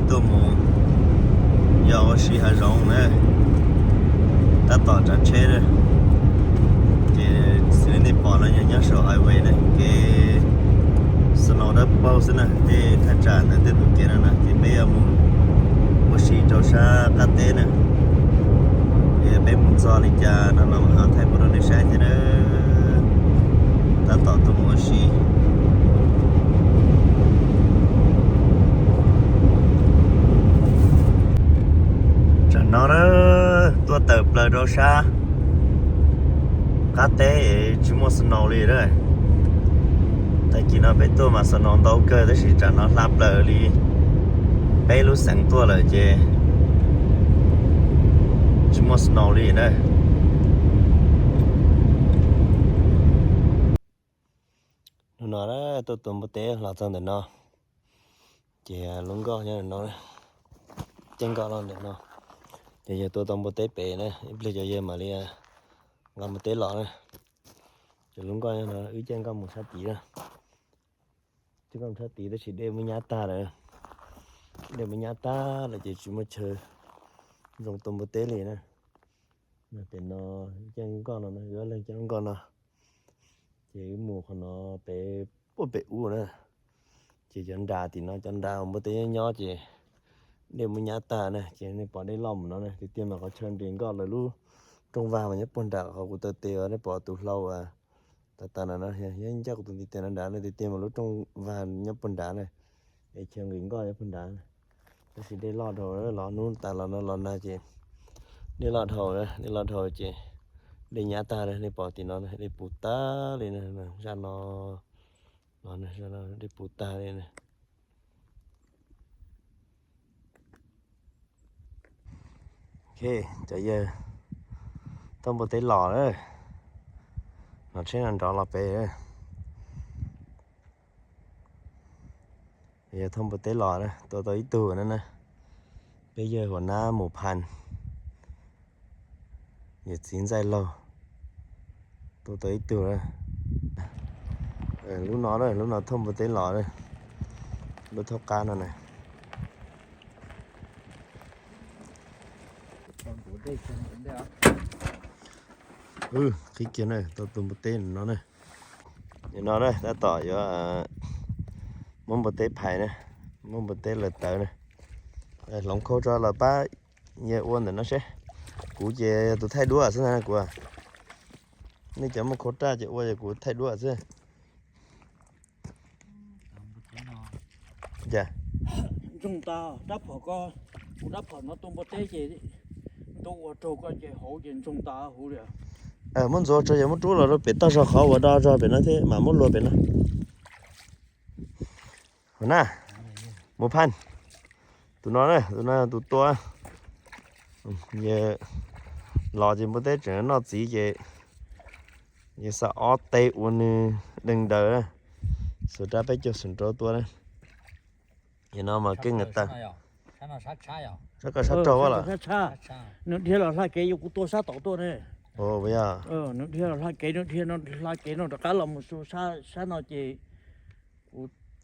tuaj mus yos ua si hav zoov na, tab tom tsav tsheb na. Ces xws li nej pom no yog nyob saum highway na, kev snow dawb paug xwb na, tej thaj tsam ntawm tej tus kev no na, ces peb yuav mus ua si rau sab qab teb na. Ces peb mus txog li cas no los mam thaij pub rau nej saib thiab na. Tab tom tuaj mus ua si. Tsam no na, tuaj tawm plaws rau sab qab teb es tsis muaj snow li na. Tag kis no peb tuaj mas snow ntau kawg tab sis tsam no hla plaws li peb lub xeev tuaj lawm ces tsis muaj snow li na. Hnub no tuaj tua npua teb los txog ntawm no, ces lub nkoj nyob ntawm no, caij nkoj los ntawm no. Ces yawg tua tau npua teb pem na, ib pliag cov yawg mam li nqa npua teb los na. Ces lub nkoj nyob no, wb caij nkoj mus sab tid na. Caij nkoj mus sab tid tab sis dej muab nyab tag lawm. Dej muab nyab tag lawm ces tsis muaj chaw zoo tua npua teb li na. Pem no, caij nkoj no, wb ob leeg caij lub nkoj no. Ces wb mus qhov no pem, puag pem ub na. Ces cov nras tim no, cov nras uas npua teb nyob nyob ces dej muab nyab tag na, ces nej pom dej loj mus no na. Tiag tiag mas qhov chaw nres nkoj lawv lub rooj vag mas nyob puag nram qhov kuv taw tes, nej pom tus hlau tas tas no no, yog ncaj kuv tus ntiv tes no nrad na, tiag tiag mas lub rooj vag nyob puag nrad na, es chaw nqis nkoj nyob puag nrad. Tab sis dej loj dhau, los hnub tas los no los nag ces dej loj dhau, dej loj dhau ces dej nyab tag na, nej pom tim no dej puv tag li na, zaj no los dej puv tag li na. Ok, cov yawg thauj npua teb los na, los tsheb no nrov los pem. Yawg thauj npua teb los na, tua tau ib tug na na. Peb yawg huam nab mus phas, yawm txiv ntxaij laug, tua tau ib tug na. Lub no na, lub no thauj npua teb los na, lub thauj qab no na. Qhib kiag na, tau tus npua teb no na. Nim no na tab tom yuav muab npua teb phais na, muab npua teb lawv tawv na. Hloov khau tso los pab yawg ua ntawm no seb. Kuv ces yog tus thaij duab xwb ntag kuv. Nej cov muaj khau raj ces ua ces kuv thaij duab xwb. Ntsoog tas rab phom ko, kuv rab phom no tua npua teb ces ntuj ua raug ko ces hauv ces ntsoog tas huv li. Muab ntxuav tso ces muab rub los rau pem toj zog qhov uas do zog pem no thiab mam muab luag pem no. Huam nab, mus phaj. Tus no na, tus no tus tua. Yawg los ces npua teb tseem noj txiv ces yawg xa ob teg ua nws deeg daws na. Xuas rab peb caug xum rau tua na. Yog no mas keej tag. Sab ko sab raug lawm. Nws dhia los hla kev, yog kuv tua sab tod tuaj ne. Nws dhia los hla kev, nws dhia no hla kev no rov qab los mus sab no ces.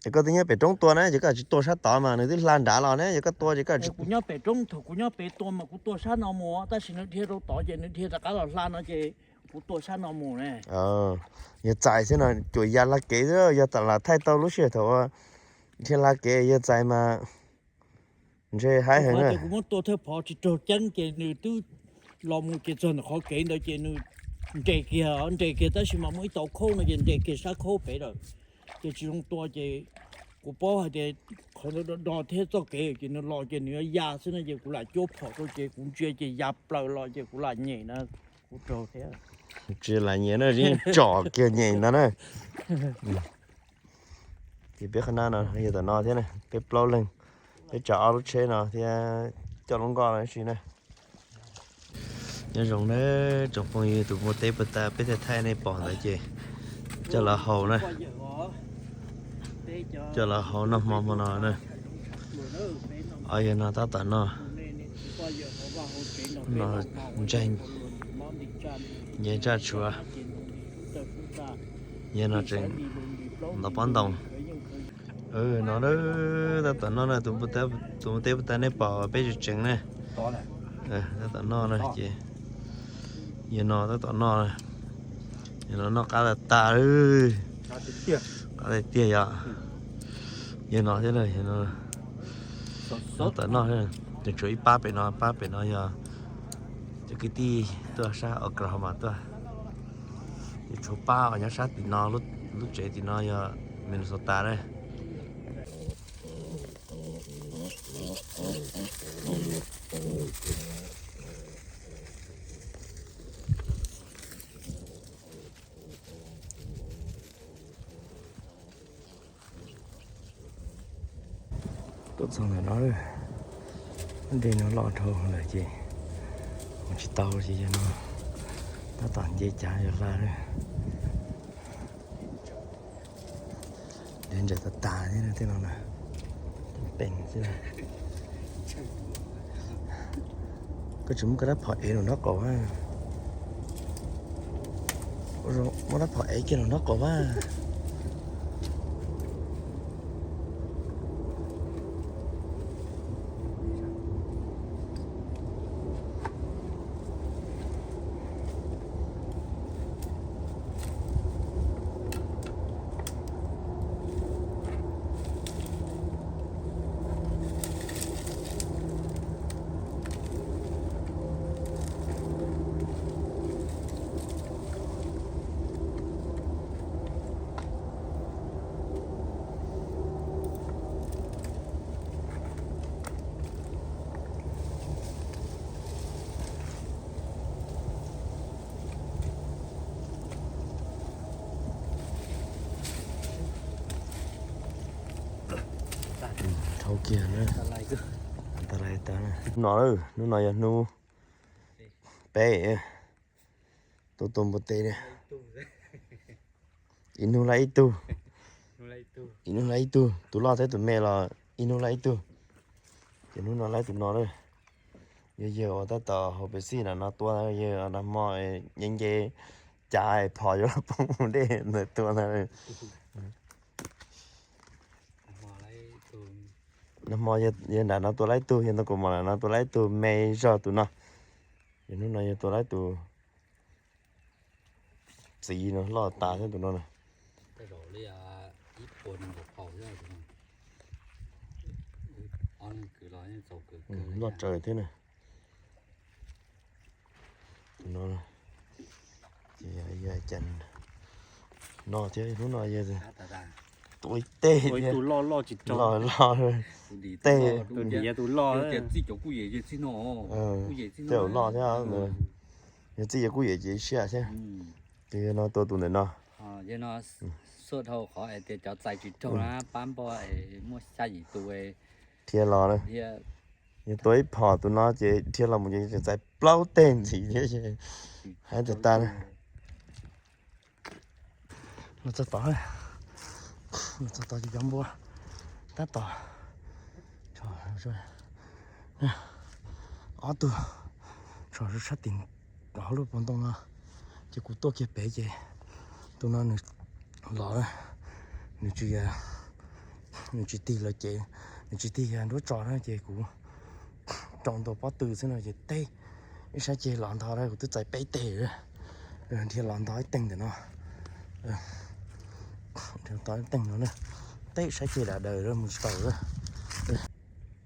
Es koj twb nyob pem roob tua na, ces koj tsis tua sab tod mas nws twb hla nrad los ne, yog koj tua ces koj tsis. Kuv nyob pem roob, thaum kuv nyob pem tua mas kuv tua sab no mus, tab sis nws dhia rau tod ces nws dhia rov qab los hla no ces kuv tua sab no mus ne. Yog txais xwb no, cuam ya hla kev xwb, yog tam lam thaij tau lub sij hawm thaum dhia hla kev yog txais mas ntshe haib heev na. Kuv muab tua thawj phov tsis raug ceeb ces nws twb los mus ces txog ntawm qhov kev ntawd ces nws nres kiag, nres kiag tab sis mas muaj ib tauv khaub no ces nres kiag sab khaub pem lawm. Ces tsis zoo tua ces kuv paub hais tias qhov ntawd do do thiab txoj kev ces nws los ces nws yuav ya xwb no ces kuv lam cuab phom rau ces kuv ntsia ces ya plaws los ces kuv lam nyem na, kuv raug thiab. Tsis lam nyem na, yeej tsom kiag nyem ntag na. Ces peb qhov nab no yog tom no thiab na, peb plaub leeg, peb tsav ob lub tsheb no thiab coj lub nkoj no ib si na. Nyob zoo na tsoom phooj ywg, tus npua teb puag ta peb thaij thaij nej pom ntawd ces coj los haus na, coj los haus noj hmo hmo no na. Ob yawg no tab tom noj, noj ntsaig, nce ntsaj tshuav. Yawg no tseem ntov pob ntoos. No na, tab tom noj na, tus npua teb puas tau nej pom peb tseem tseem ne. Tab tom noj na ces, yog no tab tom noj, yog no noj qab tas tas, qab tiag tiag yom. Yog no thiab, tab tom noj, tseem tshuav ib pab pem no, pab pem no yog cov kwv tij tuaj sab Oklahoma tuaj. Ces tshuav pab uas nyob sab tim no, lub tsev tim no yog Minnesota na. Tuaj txog ntawm no, dej no loj dhau lawm ces mus tsis tau ces yog no tab tom nce cav yog hla lawm. Dej ntsawm tas tas thiab tej no na, pees xwb. Koj tsis muab koj rab phom ev los nraub qaum a. Muab rab phom ev kiag los nraub qaum a. Dhau kiag na. Tas lais tas. Hnub no, hnub no yog hnub peb, tuaj tua npua teb na. Ib hnub laib ib tug, ib hnub laib ib tug, tus loj thiab tus me los ib hnub laib ib tug. Ces hnub no laib tus no lawm. Yog yawg uas tab tom haus Pepsi na no tua, yawg nag hmo nce nce cav phom yuav los poob dej ntawd tua ntag. Nag hmo yawg nram no tua laib tug, yawg ntoo kaus mom nram no tua laib tug me zog tus no. Yog hnub no yawg tua laib tus txiv no loj tas thiab tus no na. Loj tsawv thiab na. Tus no ces yog cas no thiab, hnub no yog tua ib teg thiab. Loj loj tej, tej loj thiab. Yog txij yog kuj yem ces ib siab thiab. Ces yog no tua tus ntawm no. Xua dhau qhov tias cov txais tsis raug na, pab npoj muaj xya yim tus dhia los na. Yog tua ib phom tus no ces dhia los mus ces tseem txais plaub teg ntxiv thiab. Hais tas tas na. Los txog tod, los txog tod ces cov npua tab tom ob tug tso sab tim hauv lub pob ntoo no, ces kuv tuaj kiag pem ces tus no nws los, nws tsis, nws tsis tig lawv cev, nws tsis tig nruab tso na ces kuv rau ntau pob tw xwb no ces teb ib sab ceg los ntog na, kuv twb txais peb teg, dhia los ntog ib teeg ntawm no, ntog ib teeg no na, teb ib sab ceg dav daws mus tsis tau.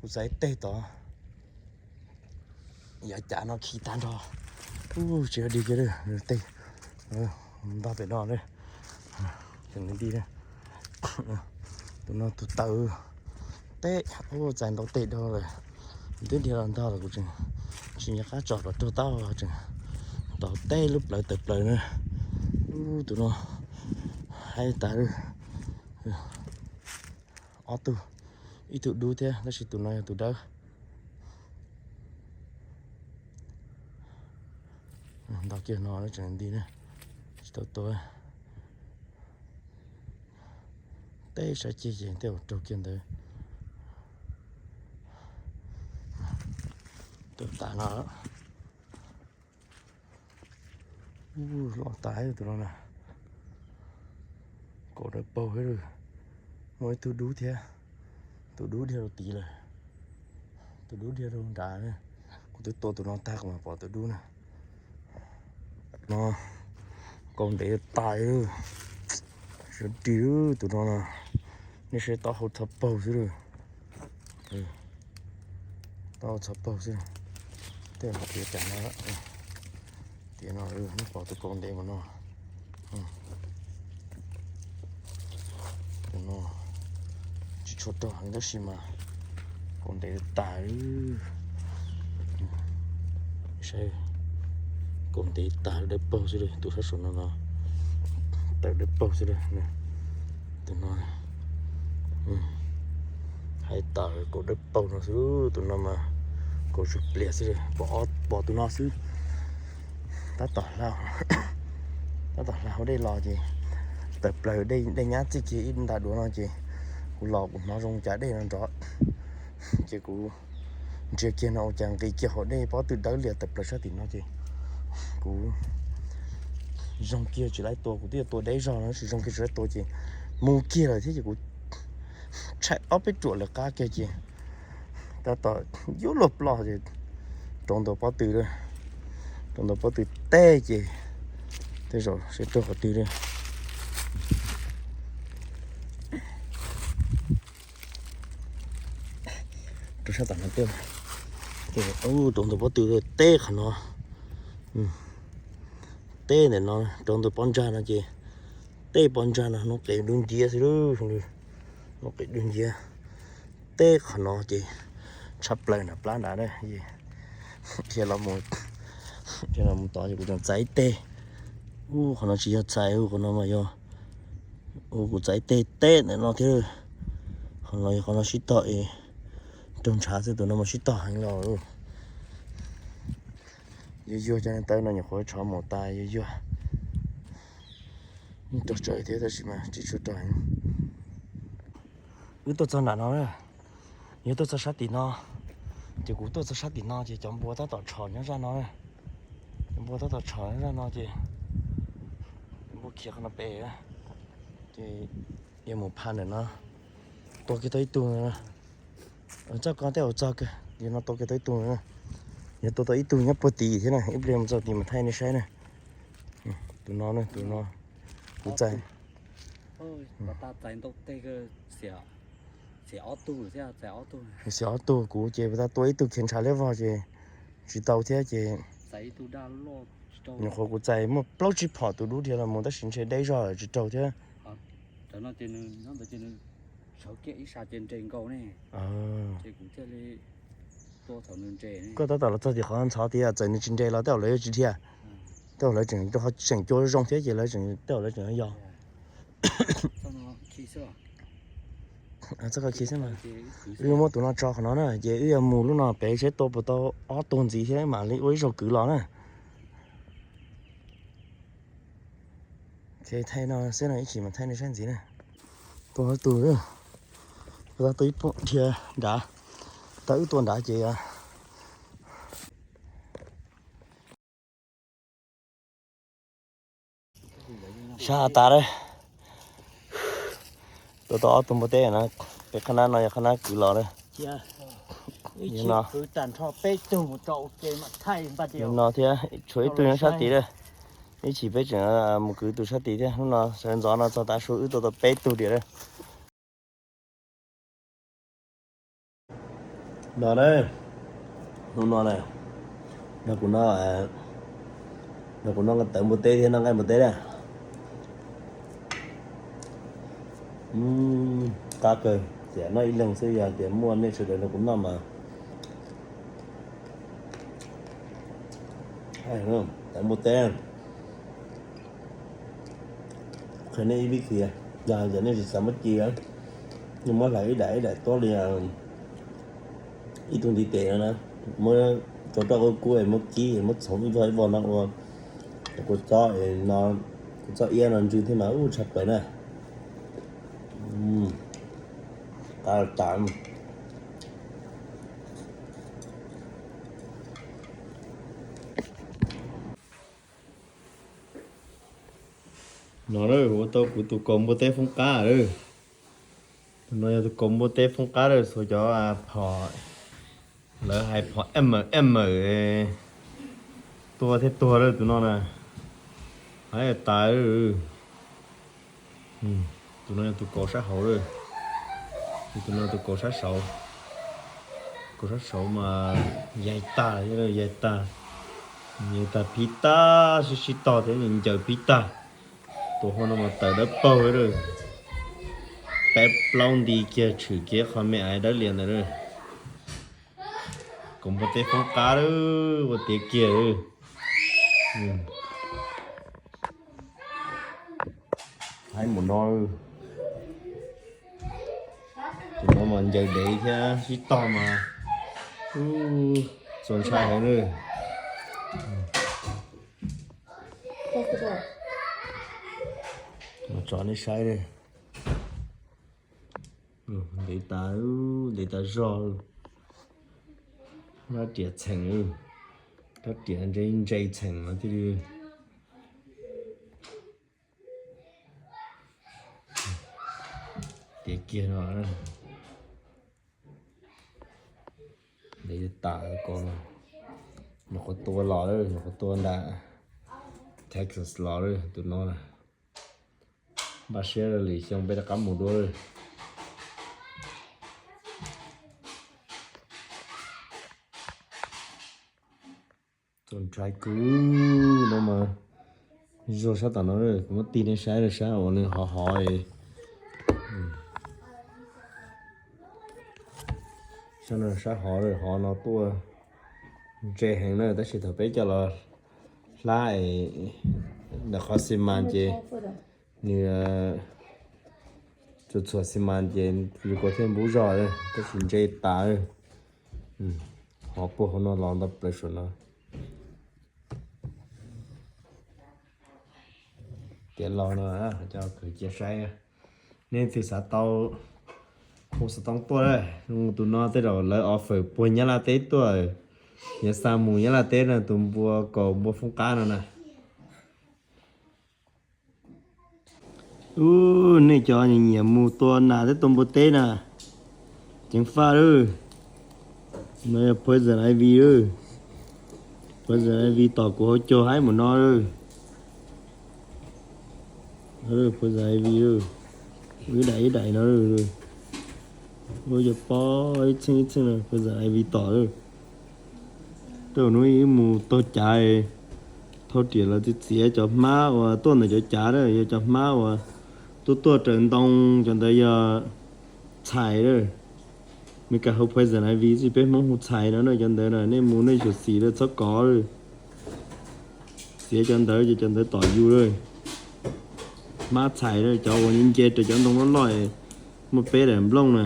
Kuv txais ib teg tod, yav cav no khi tag nrho, tsis dig kiag tej, ntog pem no na, tseem nti. Tus no tus taw teb, txais ntau teg dhau lawm, twb dhia los ntog lawm kuv tseem tsis nco qab tso kom raug taub, tseem tau teb lub plawv tawm plaws na. Tus no haib tas, ob tug, ib tug dub thiab tab sis tus no yog tus dawb. Ntog kiag no tseem nti na, tsis tau tua. Teb sab ceg ces tej zaum raug kiag ntawd. Tua tas no. Loj tas tus no na. Kaum dawm paug thiab lawm. Muaj ib tug dub thiab, tus dub dhia rau tid lawm, tus dub dhia rau nrad. Kuv twb tua tus no tag kuv mam pom tus dub na. No, kaus ntev tas, sawv ris tus no no, nej saib taub hau txhov paug xwb lawm. Taub hau txhov paug xwb. Tej tiav cas no, tiav no, nej pom tus kaus ntev mus no. Tus no tsis tshua rog heev tab sis mas kaus ntev tas. Saib, kaus ntev tas dawb paug xwb li, tus sab saum no no tawm dawb paug xwb li. Tus no hais tas kaus dawb paug no xwb, tus no mas kaus tsw plias xwb li, pom tus no xwb. Tab tom hla, tab tom hla hauv dej los ces tawm plaws dej nyab txij kiag ib nta duav no ces kuv los kuv hnov zoo cas dej no nrov, ces kuv ntsia kiag no ua cas nqis kiag hauv dej pob tw dawb lias tawm plaws sab tim no ces kuv zoo kiag tsis laib tua, kuv twb yuav tua deb zog no tab sis zoo kiag tsis laib tua ces mus kiag lawm thiab ces kuv tshaim ob peb ruam lawv qab kiag ces tab tom yuav luag ploj ces rau ntua pob tw, rau ntua pob tw teb ces tej zaum seb raug qhov twg li. Rau sab tom no, rau ntua pob tw teb qhov no, teb ntawm no rau ntua pob ntsag no ces, teb pob ntsag no hnub qes dub nciab xwb, hnub qes dub nciab. Teb qhov no ces tshaj plaws nram plab nrad na. Dhia los mus, dhia los mus tod ces kuv tseem txais ib teg. Ub, qhov no tsis yog txais, ub, qhov no mas yog, ub, kuv txais ib teg teb ntawm no thiab. Qhov no yog qhov no sib tog es raug ntshav xwb, tus no mas sib tog heev los. Yuag yuag cov neeg tawb no nyuam qhuav tshov mus tas yuag yuag. Rog tsawv thiab tab sis mas tsis tshua rog heev. Wb tuaj txog nram no na, yog tuaj txog sab tim no, ces kuv tuaj txog sab tim no ces cov npua tab tom tshom nyob zaj no na. Cov npua tab tom tshom nyob zaj no ces npua khiav qhov no pem, ces yuav mus phaj ntawm no. Tua kiag tau ib tug, txoj ko tej zaum txog kawg, yog no tua kiag tau ib tug, yog tua tau ib tug nyob puag tid thiab na, ib pliag mus txog tid mas thaij nej saib na. Tus no, tus no kuv txais, xiam ob tug kuv ces puas tas tua ib tug khiav ntshav liab vog ces tsis tau thiab ces nyuam qhuav kuv txais muaj plaub tsib phom tus dub dhia los mus tab sis ntshe deb zog tsis raug thiab. Koj tab tom los txog tim qhov ntxhov tias txawm nws tsis nres los tej zaum lawv yuav tsis dhia, tej zaum lawv tseem, tseem cua zoo thiab ces lawv, tej zaum lawv tseem yog. Txoj ko khi xwb mas, wb yuav muab tus no tso qhov no na ces wb yuav mus lub no pem seb tua puas tau ob tug ntxiv thiab mam li ua ib zaug kwv los na. Thaij no xwb no ib chim mas thaij nej saib ntxiv na. Tua ob tug, tua ib dhia nrad, tau wb tua nrad ces sab tas lawm. Tua tau ob tug npua teb no, peb qhab nab no yog qhab nab kwv los lawm. No thiab tshuav ib tug nyob sab tid lawm. Ib chim peb tseem mus kwv tus sab tid thiab. Hnub no sawv ntxov no txog tav su wb tua tau peb tug diam lawm. No na, hnub no na, no kuv no, no kuv no nqaij tawv npua teb thiab no nqaij npua teb na. Qab kawg, tias noj ib leeg xwb yog tias muaj nej sawv daws nrog kuv noj mas tawv npua teb. Qhia nej ib vib kiag, yog hais tias nej tsis xav muab ci, nej muab hlais ib daim ib daim tuab li ib tug ntiv tes no na, muab tso rau kub kub es muab kib es muab txhoov ib vog ib vog no ua kuv txob, kuv txob iab no ntsw thiab mas ub tshaj plaws na. Qab tas. No ua tau kuv tus kaus npua teb foob qab lawm. Tus no yog tus kaus npua teb foob qab lawm, xuas cov phom, lawv hais phom M M tuag thiab tuag lawm tus no na. Hais tas, tus no yog tus kaus sab hauv lawm, tus no tus kaus sab saud. Kaus sab saud mas yaig tag, yaig tag, yaig tag phiv tag, sib sib tog thiab ncaws phiv tag. Tus hauv no mas tawm dawb paug lawm, peb plaub nti kiag tshwm kiag qhov me aiv dawb lias ntawd lawm. Kaus npua teb foob qab lawm, ua tiav kiag lawm. Haib mus no, tus no mas ncaws dev thiab sib tog mas txaus ntshai heev lawm. Tso nej saib, ntev tas, ntev tas zog. Rab riam txheem, rab riam ntse ntse txheem no thiaj li tiav kiag no. Ntev tas ko, nyuam qhuav tua los lawm, nyuam qhuav tua nram Texas los lawm tus no. Npaj siab li xyoo peb rov qab mus dua lawm. Txaus ntshai kawg no mas, zog sab tom no, kuv muab tig nej saib, sab uas nws hov hov. Sab no sab hov, hov no tuaj ntse heev na, tab sis thaum peb coj los hlab es ntawm qhov xi mas ces nws txhuam txhuam xi mas ces yus kuv thiaj npub zog, tab sis ntse tas. Hov puag hauv no los ntau plaws saum no. Tiav los no, cov kwv cia saib, nej leej twg xav tau hu xov tooj tuaj, tus no tej zaum lawv offer puag Nyab Laj teb tuaj, yog xa mus Nyab Laj teb no tus npua kaus npua foob qab no na. Ub, nej cov nyiam mus tua nas thiab tua npua teb na, ceev faj lawm. No yog poison ivy lawm. Poison ivy tom kuv hauv caug haib mus no lawm. Poison ivy lawm. Ib daim ib daim no lawm. Ua yog pob ib txheej ib txheej no poison ivy tom lawm. Tej zaum hnub ib mus taug cav, thauj riam los txiav txiav cov hmab uas tuaj ntawm cov cav na, yog cov hmab uas tuaj tuaj raws ntoo, cov ntawd yog txhais lawm. Mes kas hu poison ivy xwb, peb Hmoob hu txhais no na, cov ntawd na nej mus nej xyuam xim lawm txhob kov lawm. Txiav cov ntawd ces cov ntawd tom yus lawm. Hmab txhais lawm, cov uas nce raws cov ntoo loj loj, muaj peb daim nplooj na.